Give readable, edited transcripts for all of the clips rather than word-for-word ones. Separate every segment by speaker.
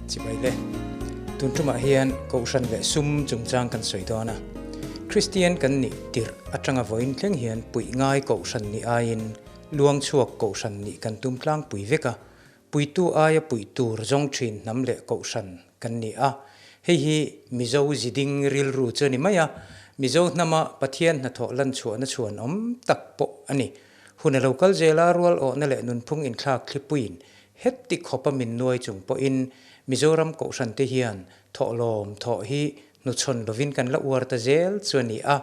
Speaker 1: Chibai le. Tun tumah hian Kohhran leh sum chungchang kan sawi dawn a. Kristian kan nih tirh atanga vawiin thleng hian puih ngai Kohhran nih aiin luang chhuak Kohhran nih kan tum tlangpui vek a. Puitu aia puih tur zawng thin hnam leh Kohhran kan ni a. Hei hi Mizo ziding rilru chu a ni mai a. Mizo hnama Pathian hnathawh lanchhuahna chhuanawm tak pawh a ni. Hun a lo kal zel a, rual awhna leh nunphung inthlak thlipuiin heti khawpa min nuai chung pawhin Mizoram Kohhran te hian thawhlawm thawh hi hnuchhawn lovin kan la uar ta zel chu a ni a.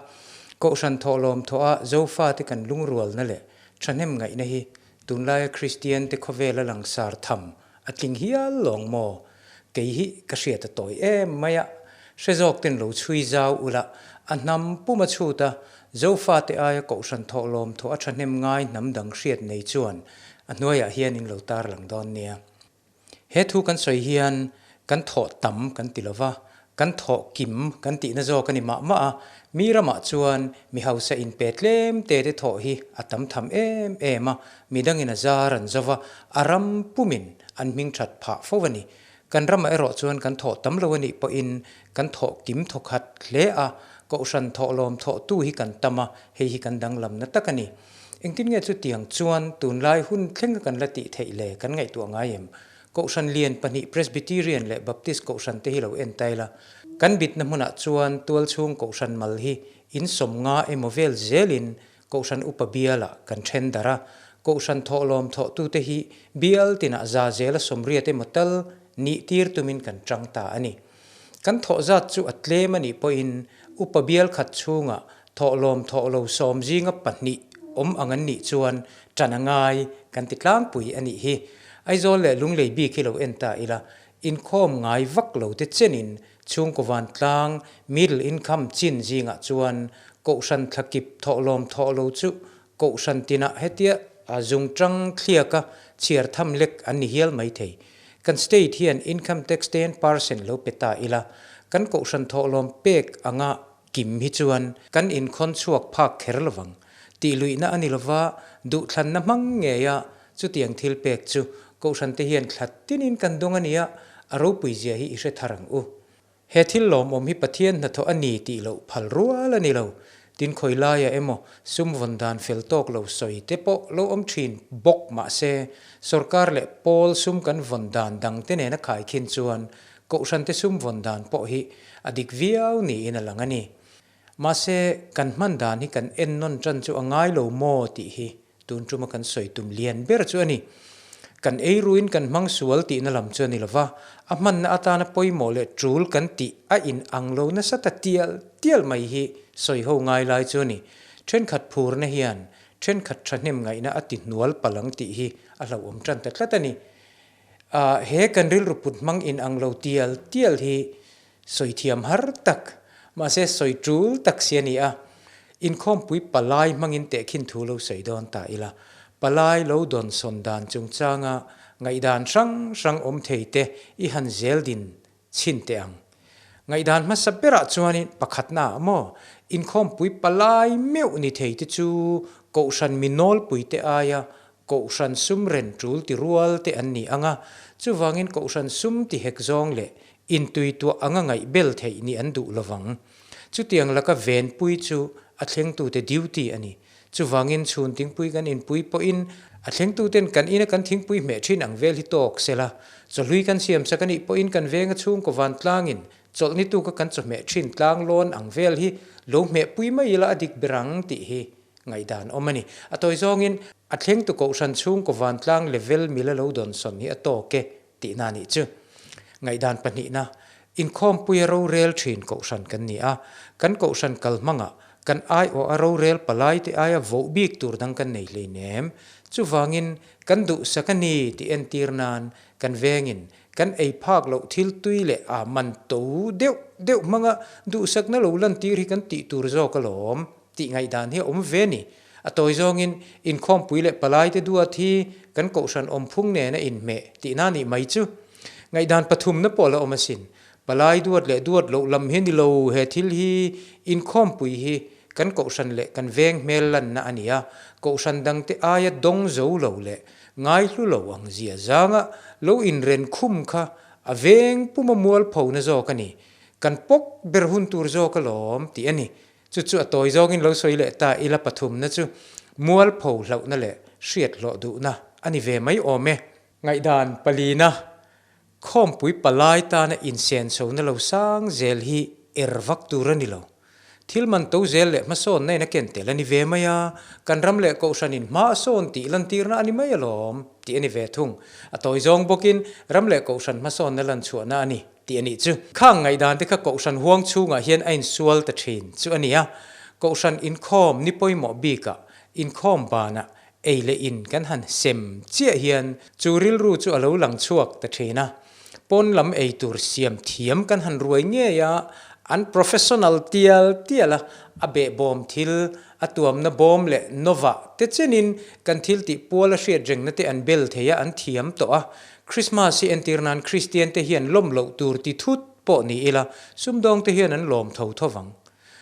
Speaker 1: Kohhran thawhlawm thawha Zofate kan lungrualna leh thahnem ngaihna hi tunlaia Kristian te khawvela langsar tham a tling hial lawng maw? Kei hi ka hriat a tawi em mai a, hre zawk ten lo chhui zau ula, a hnam pum a chhut a, Zofate aia Kohhran thawhlawm thawh a thahnem ngai hnam dang hriat nei chuan a hnuaiah hian in lo tarlang dawn nia. He thu kan sawi hian kan thawh tam kan ti lova, kan thawh kim kan tihna zawk a ni mah mah a, mi ramah chuan mi hausa inpe tlem te te thawh hi a tam tham em em a, mi dangin a zar an zo va, a ram pumin an hming that phah fo a ni. Kan ramah erawh chuan kan thawh tam lo a nih pawhin kan thawh kim thawkhat hle a, Kohhran thawhlawm thawhtu hi kan tam a, hei hi kan danglamna tak a ni. Engtin nge chutiang chuan tunlai hun thlenga kan la tih theih le kan ngaihtuah ngai em? Kohhran lian pahnih Presbyterian leh Baptist Kohhran te hi lo en ta ila, kan bitna hmunah chuan tualchhung Kohhran mal hi in sawmnga emaw vel zelin Kohhran upa bialah kan then darh a, Kohhran thawhlawm thawhtute hi bial tinah za zela sawmriat emaw tal nih tir tumin kan tang ta a ni. Kan thawh zat chu a tlem a nih pawhin upa bial khat chhungah thawhlawm thawh lo sawm zinga pahnih awm ang an nih chuan tan a ngai kan ti tlangpui a nih hi. Aizawl leh Lunglei bik hi lo en ta ila, inkhawm ngai vak lo te chenin chhungkaw vantlang middle income chin zingah chuan Kohhran thlakip thawhlawm thawh lo chu Kohhran tinah hetia zungtang thliaka chhiar tham lek an ni hial mai thei. Kan state hian income tax 10% lo pe ta ila, kan Kohhran thawhlawm pek anga kim hi chuan kan inkhawn chhuak phak kher lovang. Tih luihna a ni lova, duhthlanna hmang ngeia chutiang thil pek chu Kohhran te hian thla tinin kan dawng a nia, a ropui zia hi i hre thar ang u. He thil lawmawm hi Pathian hnathawh a ni tih loh phal rual a ni lo. Tin khawi laia emaw sum vawn dan fel tawk lo sawi te pawh lo awm thin bawk mah se, sorkar leh pawl sum kan vawn dan dang te nena khaikhin chuan Kohhran te sum vawn dan pawh hi a dik viau niin a lang a ni. Mahse, kan hman dan hi kan en nawn tan chu a ngai lo maw tih hi Tun tuma kan sawi tum lian ber chu a ni. Kan ei ruin kan hmang sual tihna lam chu a ni lova, a hmanna atana pawimawh leh tul kan tih a in ang lo nasa ta tial tial mai hi sawi ho ngai lai chu a ni. Thenkhat phurna hian thenkhat thahnem ngaihna a ti hnual palh ang tih hi a hlauhawm tan ta tlat a ni. He kan rilru put hmang in ang lo tial tial hi Sawi thiam har tak, mahse sawi tul tak si a ni a. Inkhawmpui palai hmangin tehkhin thu lo sawi dawn ta ila, palai lo dawnsawn dan chungchanga ngaihdan hrang hrang awm thei te i han zel din chhin teh ang. Ngaihdan hmasa berah chuanin pakhatnaah maw, inkhawmpui palai meuh ni thei te chu Kohhran mi nawlpui te aia Kohhran sum ren tul ti rual te an ni ang a, chuvangin Kohhran sum ti hek zawng leh intuituah anga ngaih bel theih ni an duh lovang. Chutiang laka venpui chu a thlengtute duty a ni. Chuvangin chhun thingpui kan inpui pawhin a thlengtuten kan ina kan thingpui hmeh thin ang vel hi tawk sela, chawhlui kan siamsak a nih pawhin kan venga chhungkaw vantlangin chawlhni tuka kan chawhmeh thin tlanglawn ang vel hi lo hmehpui mai ila a dik ber ang tih hi Ngaihdan awm a ni. A tawi zawngin, a thlengtu Kohhran chhungkaw vantlang level mila lo dawnsawn hi a tawk e tihna a nih chu. Ngaihdan pahnihna, Inkhawmpuia rorel thin Kohhran kan ni a, kan Kohhran kal hmangah kan aiawh a rorel palaite aia voh bik tur dang kan nei hleinem. Chuvangin, kan duhsak a ni tih entir nan kan vengin kan ei phak loh thil tui leh a man to deuh deuh hmanga duhsakna lo lantir hi kan tih tur zawk alawm. Tih ngaihdan hi a awm ve ni. A tawi zawngin inkhawmpui leh palaite duat hi kan kohhran awmphung nen a inhmeh tihna nih mai chu. Ngaihdan pathumna pawh la awm asin. Palai duat leh duat loh lam hi ni lo, he thil hi inkhawmpui hi kan kohhran leh kan veng hmel lanna a ni a, kohhran dangte aia dawng zo lo leh ngaihlu lo ang zia zanga lo inren khum kha A veng puma mualpho na zawk a ni. Kan pawk ber hun tur zawk alawm tih a ni. Chu chu a tawi zawngin lo sawi leh ta ila pathumna chu mualpho hlauhna leh hriat hlawh duhna a ni ve mai awm e. Ngaihdan palina Khawmpui palai tana insenchhona lo sang zel hi er vak tur a ni lo. Thil man to zel leh hmasawnna in a ken tel a ni ve mai a, kan ram leh kohhranin hma a sawn tih lantirna a ni mai alawm tih a ni ve thung. A tawi zawng bawkin ram leh kohhran hmasawnna lanchhuahna a ni tih a nih chu. Khang ngaihdan te kha kohhran huang chhungah hian a insual ta thin chu a ni a, kohhran inkhawm ni pawimawh bikah inkhawm banah Ei leh in kan han sem chiah hian chu rilru chu a lo lang chhuak ta thin a. Pawn lam ei tur siam thiam kan han ruai ngei a, an professional tial tial a, a behbawm thil, a tuamna bawm leh nova te chenin kan thil tih pual a hriat rengna te an bel thei a, an thiam tawh a. Christmas hi entir nan Kristian te hian lawm loh tur ti thut pawh ni ila, sumdawng te hian an lawm tho tho vang.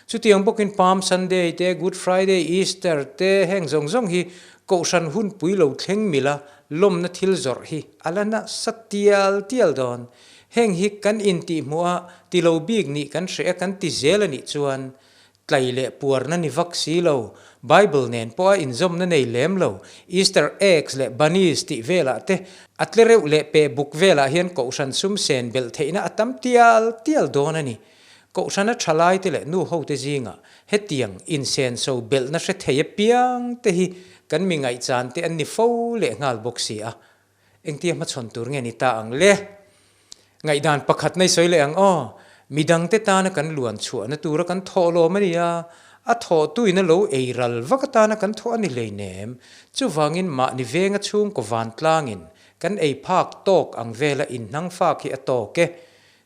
Speaker 1: Chutiang bawkin Palm Sunday te, Good Friday, Easter te heng zawng zawng hi Kohhran hunpui lo thleng mila lawmna thil zawrh hi a la nasa tial tial dawn. Heng hi kan intihhmuh a, ti lo bik nih kan hreh a kan ti zel a nih chuan tlai leh puarna ni vak si lo, Bible nen pawh a inzawmna nei lem lo, Easter eggs leh bunnies tih velah te, a tlereuh leh peh buk velah hian Kohhran sum sen belh theihna a tam tial tial dawn a ni. Kohhrana thalaite leh nu hote zingah hetiang insenso belhna hre thei apiang te hi kan mi ngaihchan te an ni fo leh nghal bawk si a. Engtia hmachhawn tur nge ni ta ang le? Ngaihdan pakhat na i sawi leh ang aw, midangte tana kan luan chhuahna tura kan thawh lawm a ni a, a thawhtuin a lo ei ral vak atana kan thawh a ni hleinem. Chuvangin mahni venga chhungkaw vantlangin kan ei phak tawk ang vela inhnangfak hi a tawk e.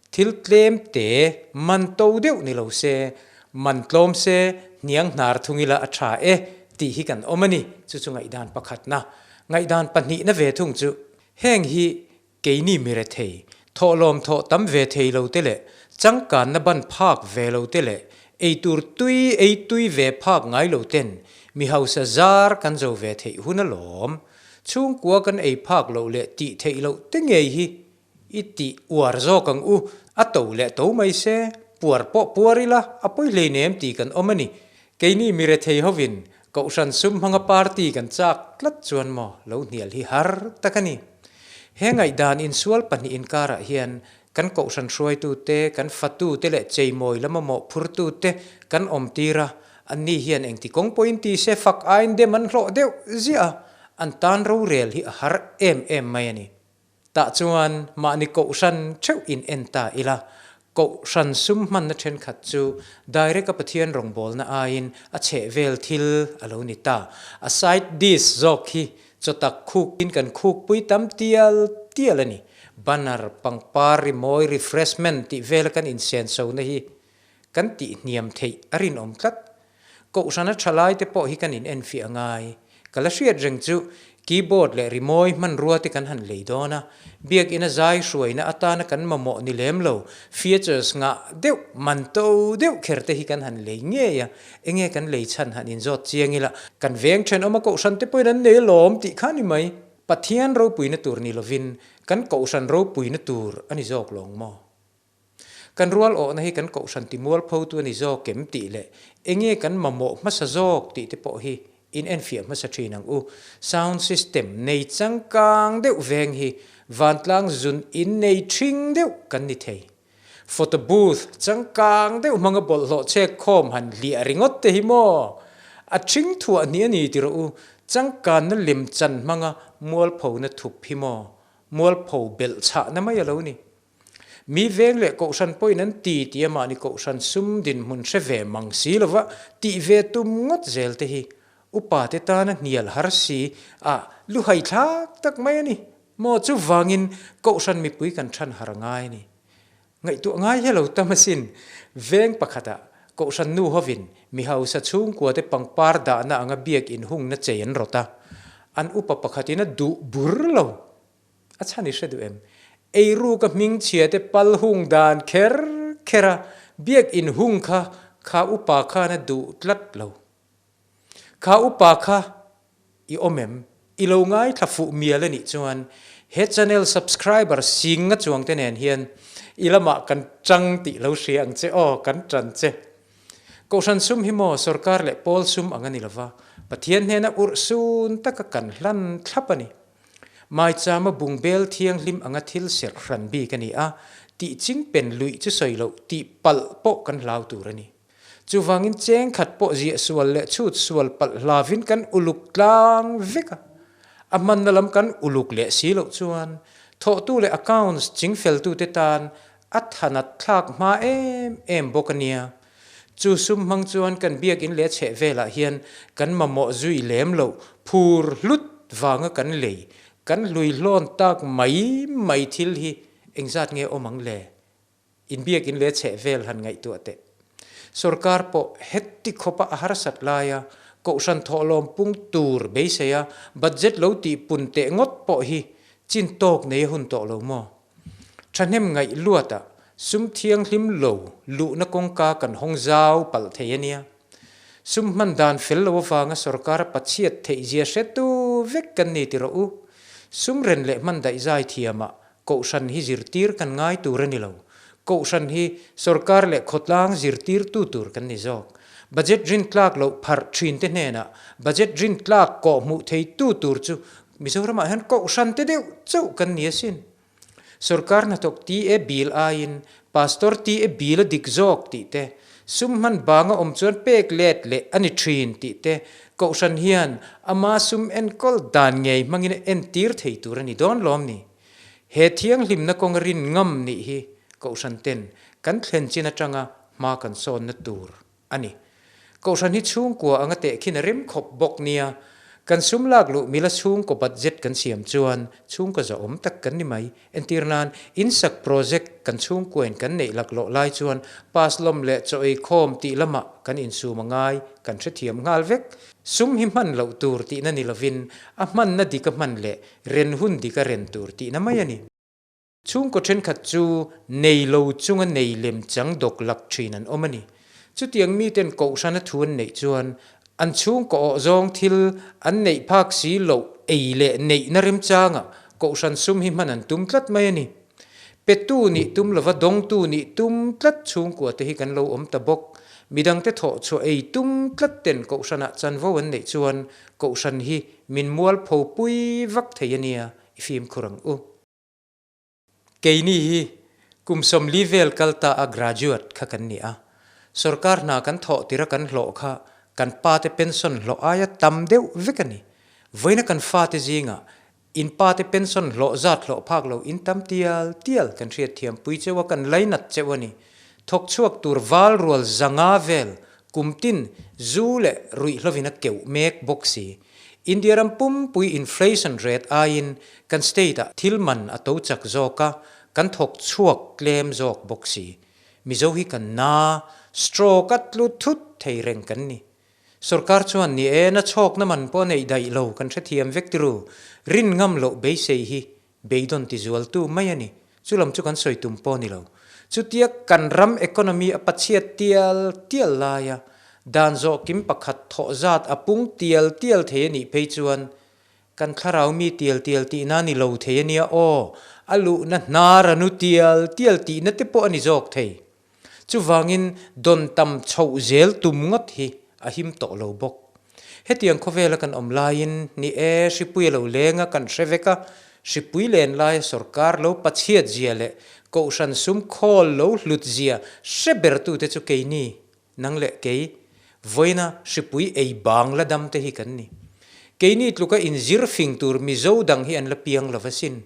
Speaker 1: Thil tlem te man to deuh ni lo se, man tlawm se hniang hnar thung ila a tha e tih hi kan awm a ni. Chu chu ngaihdan pakhatna. Ngaihdan pahnihna ve thung chu heng hi keini mi rethei, thawhlawm thawh tam ve thei lo te leh changkanna ban phak ve lo te leh eitur tui ei tui ve phak ngai lo ten mi hausa zar kan zo ve theih hun alawm. Chhungkua kan ei phak loh leh tih theih loh te ngei hi I tih uar zawk ang u, a to leh to mai se, puar pawh puar ila, a pawi hleinem tih kan awm a ni. Keini mi rethei hovin Kohhran sum hmanga party kan chak tlat chuan maw lo hnial hi har tak a ni. He ngaihdan insual pahnih inkarah hian kan Kohhran hruaitute, kan fatute leh cheimawi lama mawhphurtute kan awm tir a, anni hian engti kawng pawhin ti se fak aiin dem an hlawh deuh ziah a, an tan rorel hi a har em em mai a ni. Tah chuan mahni kohhran theuh in en ta ila, kohhran sum hmanna thenkhat chu direct a Pathian rawngbawlna aiin a chheh vel thil a lo ni ta. A side dish zawk hi chawtak khuk in kan khuk pui tam tial tial a ni. Banner, pangpar, rimawi, refreshment tih vela kan insenso na hi kan tih hniam theih a rinawm tlat. Kohhrana thalai te pawh hi kan in enfiah ngai. Ka la hriat reng chu keyboard leh rimawi hmanrua te kan han lei dawn a, biakina zai hruaina atana kan mamawh ni lem lo features ngah deuh, man to deuh kher te hi kan han lei ngei a, enge kan lei chhan han inzawt chiang ila, kan veng thenawm a kohhran te pawhin an nei alawm tih kha ni mai. Pathian ropuina tur ni lovin kan kohhran ropuina tur a ni zawk lawng maw? Kan rual awhna hi kan kohhran timualphotu a ni zawk em tih leh enge kan mamawh hmasa zawk tih te pawh hi in enfiah hmasa thin ang u. Sound system nei changkang deuh veng hi vantlang zun in nei thing deuh kan ni thei. Photo booth changkang deuh hmanga bawlhhlawh chhek khawm han hliah ringawt te hi maw a thing thuah hnih a ni ti rawh u. Changkanna lem chan hmanga mualphona thup hi maw mualpho belh chhahna mai a lo ni. Mi veng leh kohhran pawhin an ti tih a mahni kohhran sum dinhmun hre ve mang si lova tih ve tum ngawt zel te hi upa te tana hnial har si a luhai thlak tak mai a ni maw? Chuvangin kohhran mipui kan than har ngai a ni. Ngaihtuah ngai hi a lo tam asin. Veng pakhatah kohhran nu hovin mi hausa chhungkua te pangpar dahna anga biak inhungna chei an rawt a, an upa pakhatin a duh bur lo. A chhan i hre duh em? Eiruka hmingchhia te pal hung dan kher kher a, biak in hung kha kha upa khan a duh tlat lo. Kha upa kha i awm em? I lo ngaithla fuh mial a nih chuan He channel subscriber sing nga chuang te nen hian i lamah kan tang tih lo hria ang che aw, kan tan che. Kohhran sum hi maw sorkar leh pawl sum ang a ni lova, Pathian hnena urh sun taka kan hlan thlap a ni. Maichama bungbel thianghlim anga thil serh hran bik a ni a, tih ching pen luih chu sawi loh tih palh pawh kan hlau tur a ni. Chuvangin cheng khat pawh ziah sual leh chhut sual palh hlavin kan uluk tlang vek a, a hmanna lam kan uluk leh si loh chuan thawhtu leh accounts chingfeltute tan a thanat thlak hma em em bawk a nia. Chu sum hmang chuan kan biakinn leh chheh velah hian kan mamawh zui lem loh phur hlut vanga kan lei kan hlui hlawn tak mai mai thil hi engzat nge awm ang le? Inbiakin leh chheh vel han ngaihtuah teh. Sorkar pawh heti khawpa a harsat laia Kohhran thawhlawm pung tur beiseia budget lo tih pun teh ngawt pawh hi chin tawk nei a hun tawh lo maw? Thahnem ngaih luatah sum thianghlim lo luhna kawngka kan hawng zau palh thei a nia. Sum hman dan fel lo avanga sorkar a pachhiat theih zia hretu vek kan ni ti rawh u. Sum ren leh hman daih zai thiamah Kohhran hi zirtir kan ngai tur a ni lo. Kohhran hi sorkar leh khawtlang zirtirtu tur kan ni zawk. Budget rin tlak loh pharh thin te hnenah budget rin tlak kawh hmuh theitu tur chu Mizoramah hian kohhran te deuh chauh kan ni asin. Sorkar hnathawk TA bill aiin Pastor TA bill a dik zawk tih te, sum hman banga awm chuan pek let leh a ni thin tih te, kohhran hian ama sum enkawl dan ngei hmangin a entir thei tur a ni dawn lawm ni? He thianghlimna kawnga rin ngam nih hi Kohhran ten kan thlen chin atanga hma kan sawnna tur a ni. Kohhran hi chhungkua anga tehkhin a rem khawp bawk nia, kan sum lak luh mila chhungkaw budget kan siam chuan chhungkaw zahawm tak kan ni mai. Entir nan, insak project kan chhungkuain kan neih laklawh lai chuan pass lawm leh chaw ei khawm tih lamah kan insum a ngai, kan hrethiam nghal vek. Sum hi hman loh tur tihna ni lovin a hmanna dik a hman leh Ren hun dik a ren tur tihna mai a ni. Chhungkaw thenkhat chu nei lo chunga nei lem chang dawk lak thin an awm a ni. Chutiang miten kohhrana thu an neih chuan an chhungkaw awh zawng thil an neih phak si loh ei leh neihna remchangah kohhran sum hi hman an tum tlat mai a ni. Petu nih tum lova dawngtu nih tum tlat chhungkua te hi kan lo awm ta bawk. Midangte thawh chhuah ei tum tlat ten kohhranah chanvo an neih chuan kohhran hi Min mualpho pui vak thei a nia, i fimkhur ang u. Keini hi kum 40 vel kal ta a graduate kha kan ni a, sorkar hna kan thawh tira kan hlawh kha kan pate pension hlawh aia tam deuh vek a ni. Vawiina kan fate zingah in pate pension hlawh zat hlawh phak lo in tam tial tial kan hriatthiam pui cheu a, kan lainat cheu a ni. Thawk chhuak tur val rual zanga vel Kum tin zu leh ruihhlovin a keuh mek bawk si. India ram pumpui inflation rate aiin kan state ah thil man a to chak zawk a, kan thawk chhuak tlem zawk bawk si. Mizo hi kan na, stroke a tlu thut thei reng kan ni. Sorkar chuan ni e, na chhawkna man pawh a neih daih lo kan hrethiam vek tiru. Rin ngam loh beisei hi Beidawn ti zualtu mai a ni. Chu lam chu kan sawi tum pawh a ni lo. Chutia kan ram economy a pachhiat tial tial laia dan zawh kim pakhat thawh zat a pung tial tial thei a nih phei chuan kan thlarau mi tial tial tihna a ni lo thei a nia aw, a luhna hnar a nu tial tial tihna te pawh a ni zawk thei. Chuvangin dawn tam chhoh zel tum ngawt hi a him tawh lo bawk. Hetiang khawvela kan awm laiin ni e, hripui a lo leng a, kan hre vek a, hripui len laia sorkar lo pachhiat zia leh kohhran sum khawl lo hlut zia hre bertute chu keini, nang leh kei, vawiina hripui ei bang la dam te hi kan ni. Keini tluka inzir fing tur Mizo dang hi an la piang lo asin.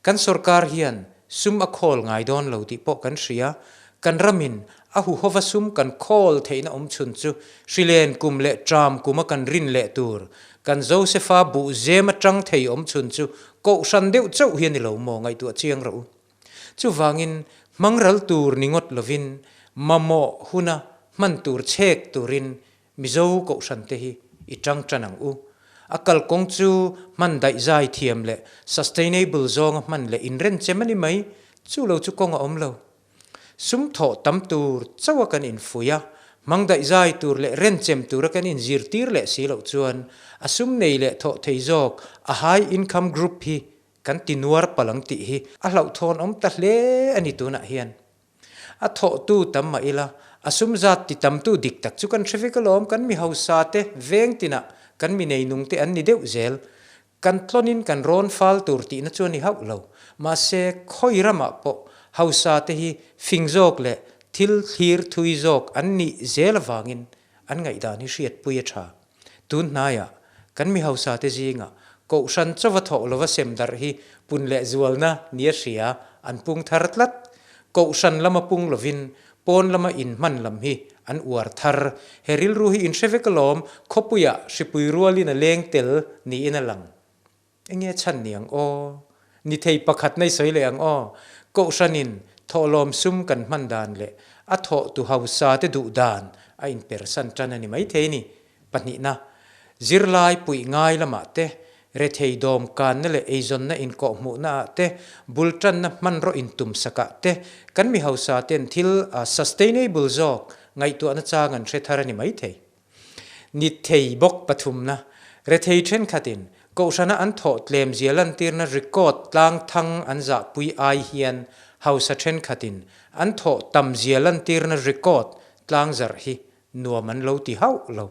Speaker 1: Kan sorkar hian sum a khawl ngai dawn lo tih pawh kan hria. Kan ramin a huhova sum kan khawl theihna awm chhun chu hrilen kum leh tram kuma kan rin leh tur, kan Josefa buh zem atang thei awm chhun chu kohhran deuh chauh hi a ni lo maw ngaihtuah chiang rawh u. Chuvangin hmangral tur ni ngawt lovin mamawh huna hman tur chhek turin Mizo kohhran te hi i tang tan ang u. A kalkawng chu hman daih zai thiam leh sustainable zawnga hman leh inrenchem a ni mai, chu lo chu kawng a awm lo. Sum thawh tam tur chauha kan infuih a, hmang daih zai tur leh renchem tura kan inzirtir leh si loh chuan a sum nei leh thawh thei zawk a high income group hi kan ti nuar palh ang tih hi a hlauhthawn awm ta hle a ni tunah hian. A thawhtu tam mah ila, a sum zat ti tamtu dik tak chu kan hre vek alawm, kan mi hausa te veng tinah kan mi neinung te an ni deuh zel. Kan tlawnin kan rawn fal tur tihna chu a ni hauh lo. Mahse, khawi ramah pawh hausa te hi fing zawk leh thil thlir thui zawk an nih zel avangin an ngaihdan hi hriatpui a tha. Tun hnaiah kan mi hausa te zingah Kohhran chauva thawh lova sem darh hi pun leh zualna nia hria an pung thar tlat. Kohhran lama pung lovin pawn lama inhman lam hi an uar thar. He rilru hi inhre vek alawm, khawpuiah hripui rualin a leng tel niin a lang. Enge chhan ni ang aw? Ni thei pakhat na i sawi leh ang aw? Kohhranin thawhlawm sum kan hman dan leh a thawh tu hausa te duh dan a inpersan tan a ni maithei ni. Pahnihna, zirlai puih ngai lamah te, rethei dawm kanna leh eizawnna inkawhhmuhna ah te, bul tanna hmanraw intumsakah te, kan mi hausa ten thil sustainable zawk ngaihtuahna chang an hre thar a ni maithei. Ni thei bawk pathumna, rethei thenkhatin Kohhrana an thawh tlemzia lantirna record tlang thang an zahpui ai hian hausa thenkhatin an thawh tamzia lantirna record tlang zarh hi nuam an lo ti hauh lo.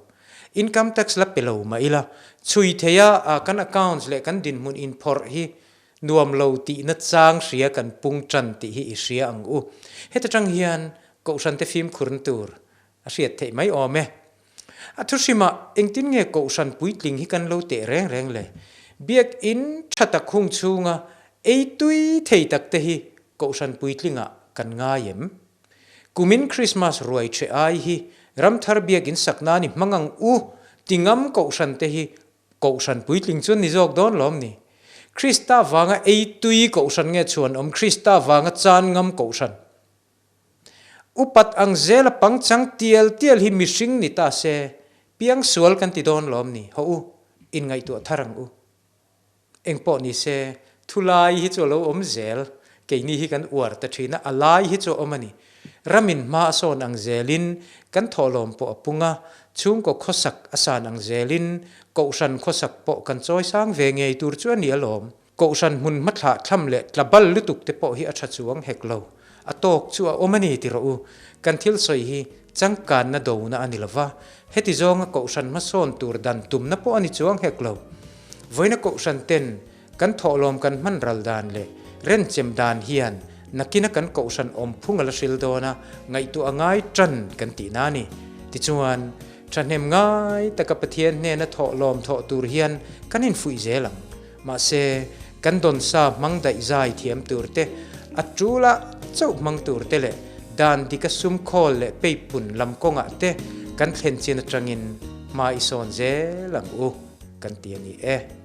Speaker 1: Income tax la pe lo mah ila, chhui theia kan accounts leh kan dinhmun inphawrh hi nuam lo tihna chang hria kan pung tan tih hi i hria ang u. Heta tang hian Kohhrante fimkhurna tur a hriat theih mai awm e. A thuhrimah engtin nge Kohhran puitling hi kan lo teh reng reng le? Biakinn tha tak hung chhunga ei tui thei tak te hi Kohhran puitlingah kan ngai em? Kumin Krismas ruai che ai hi Ramthar Biakinn sak nan i hmang ang u ti ngam Kohhran te hi Kohhran puitling chuan ni zawk dawn lawm ni? Krista vanga ei tui Kohhran nge chhuan awm Krista vanga chan ngam Kohhran? Upat ang zela pangchang tial tial hi mihring ni ta se, piang sual kan ti dawn lawm ni? Haw u, inngaihtuah thar ang u. Engpawh ni se, thu lai hi chu a lo awm zel, keini hi kan uar ta thin a, a lai hi chu a awm a ni. Ramin hma a sawn ang zelin kan thawhlawm pawh a pung a, chhungkaw khawsak a san ang zelin kohhran khawsak pawh kan chawisang ve ngei tur chu a ni alawm. Kohhran hmun hmathlah thlam leh tla bal lutuk te pawh hi a tha chuang hek lo. A tawk chu a awm a ni ti rawh u. Kan thil sawi hi changkanna dona a ni lo va, heti zawnga kohhran hmasawn tur dan tumna pawh a ni chuang hek lo. Vawiina kohhran ten kan thawhlawm kan hman ral dan leh renchem dan hian nakina kan kohhran awm phung a la hril dawn a, ngaihtuah a ngai tan kan tihna a ni. Tichuan, thahnem ngai taka Pathian hnena thawhlawm thawh tur hian kan infuih zel ang. Mahse, kan dawnsa hmang daih zai thiam tur te, a tula chauh hmang tur te leh dan dika sum khawl leh peipun lam kawngah te kan thlen chin atangin hma i sawn zel ang u kan ti a ni e.